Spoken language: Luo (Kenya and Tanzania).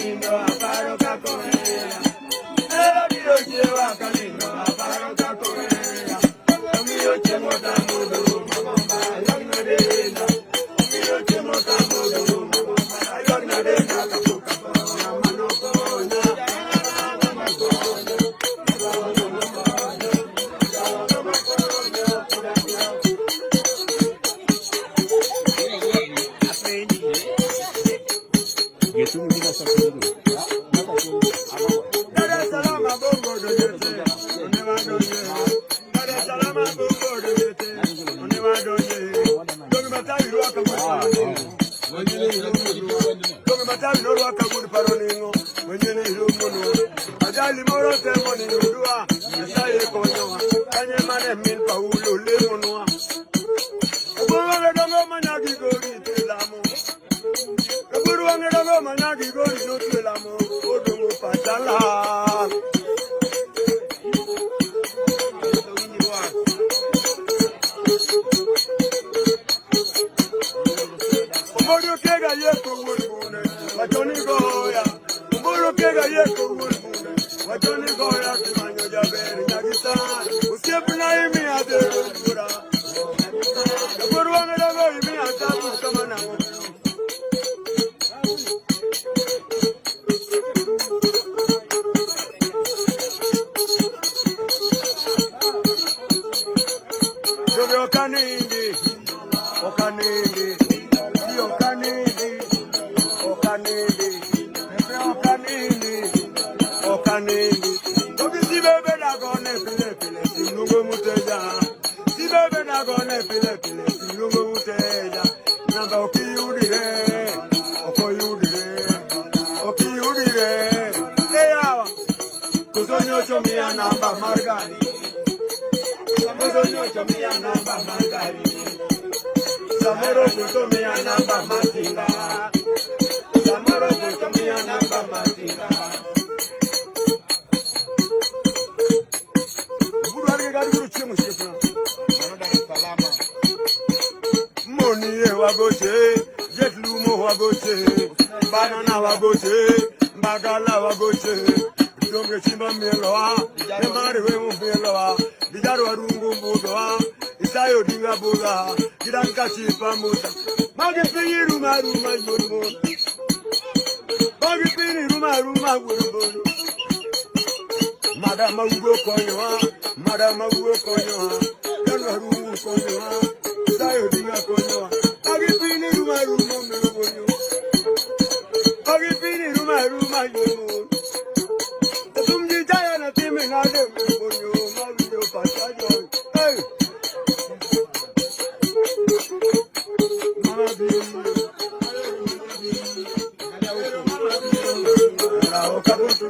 kanindo aparo kako hera. Hera biro chiewa kanindo aparo kako hera. Omiyo chiemo tamodho magomba ywakna denda. Omiyo chiemo tamodho magomba ywakna denda kapok atho. Ng'ama nokonya, ng'ama konya, ng'ama konya, ng'ama konya pod akia. Dar es Salaam bongo dojete, onewa donje. Dar es Salaam bongo dojete, onewa donje. Donge matawi rwaka wuod paroningo, wanyene iromonwa. Donge matawi norwaka wuod paroningo, wanyene iromonwa. Ajali moro temo ni yudwa, Nyasaye konyowa. Kanye mane min Paulo lemonwa. Oburu wang'e dongo manyagi gori telamo. Oburu wang'e dongo manyagi gori notelamo. Odongo pachala. Omburu kega yeko wuod bune, wachoni goya. Omburu kega yeko wuod bune, wachoni goya kimanyo jaber nyagisa. Osiepna imiya dhero buora. Oburu wang'e dongo imiya tabu kama nang'o. Jogi okanindi, okanindi, si okanindi, okanindi, pepe okanindi, okanindi. Jogi si bebe dagone pile pile, si lungo muteja. Si bebe dagone pile pile, si lungo muteja. Namba okiyudire, okoyudire, okiyudire. Eyawa, koso nyocho miya namba mar gari. Koso nyocho miya namba mar gari. Samoro koso miya namba mar tinga. Samoro koso miya namba mar tinga. Buru arge gari buru chiemo osiepna. Mano Dar es Salaam. Moni e wagoche, jet lumo wagoche, banana wagoche, bagala wagoche. Donge chimba mieloa, emari we mieloa, dijaro warungu mbudoa, isayo dinga buga, gidanka chipa musa. Magi pinyi ruma ruma yorbo, magi pinyi ruma ruma yorbo. Madama ugo konyoa, madama ugo konyoa, kanu warungu konyoa, isayo dinga konyoa. Magi pinyi ruma ruma yorbo, magi pinyi ruma ruma yorbo. Tumji jaya na timi na de bonyo, mawinjo pacha joy. Hey, mama bi, mama bi, rao kabutu.